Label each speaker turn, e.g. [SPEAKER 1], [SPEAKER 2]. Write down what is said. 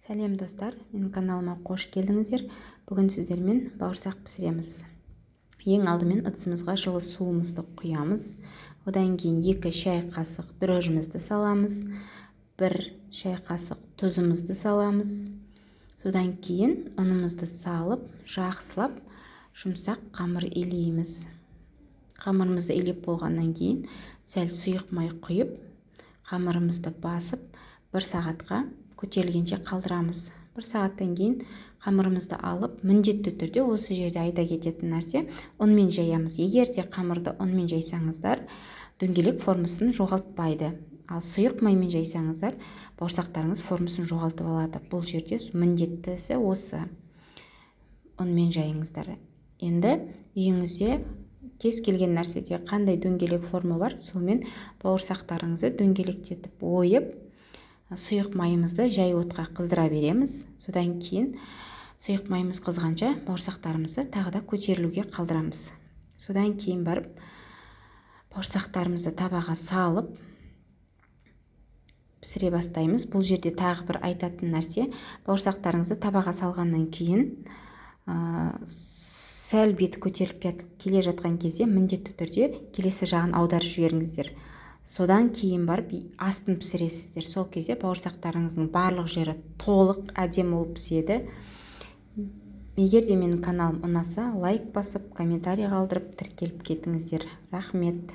[SPEAKER 1] Сәлем, достар! Менің каналыма қош келдіңіздер! Бүгін сіздермен бауырсақ пісіреміз. Ең алдымен ыдысымызға жылы суымызды құямыз. Одан кейін 2 шай қасық дрожжімізді саламыз, 1 шай қасық тұзымызды саламыз. Содан кейін ұнымызды салып, жақсылап жұмсақ қамыр илейміз. Қамырымызды илеп болғаннан кейін сәл сұйық май құйып, қамырымызды басып, 1 сағатқа көтерілгенше қалдырамыз. 1 сағаттан кейін қамырымызды алып, міндетті түрде осы жерде айта кететін нәрсе: ұнмен жаямыз. Егер де қамырды ұнмен жайсаңыздар, дөңгелек формасын жоғалтпайды, ал сұйық маймен жайсаңыздар, бауырсақтарыңыз формасын жоғалтып алады. Бұл жерде міндеттісі осы: ұнмен жайыңыздар. Енді үйіңізде кез келген нәрседе қандай дөңгелек форма бар, сонымен бауырсақтарыңызды дөңгелектетіп ойып, сұйық майымызды жай отқа қыздыра береміз. Содан кейін сұйық майымыз қызғанша бауырсақтарымызды тағы да көтерілуге қалдырамыз. Содан кейін барып бауырсақтарымызды табаға салып, пісіре бастаймыз. Бұл жерде тағы бір айтатын нәрсе: бауырсақтарыңызды табаға салғаннан кейін, сәл беті көтеріліп келе жатқан кезде міндетті түрде келесі жағын аударып жіберіңіздер. Содан кейін барып астын пісіресіздер. Сол кезде бауырсақтарыңыздың барлық жері толық әдемі болып піседі. Егер де менің каналым ұнаса, лайк басып, комментарий қалдырып, тіркеліп кетіңіздер. Рахмет!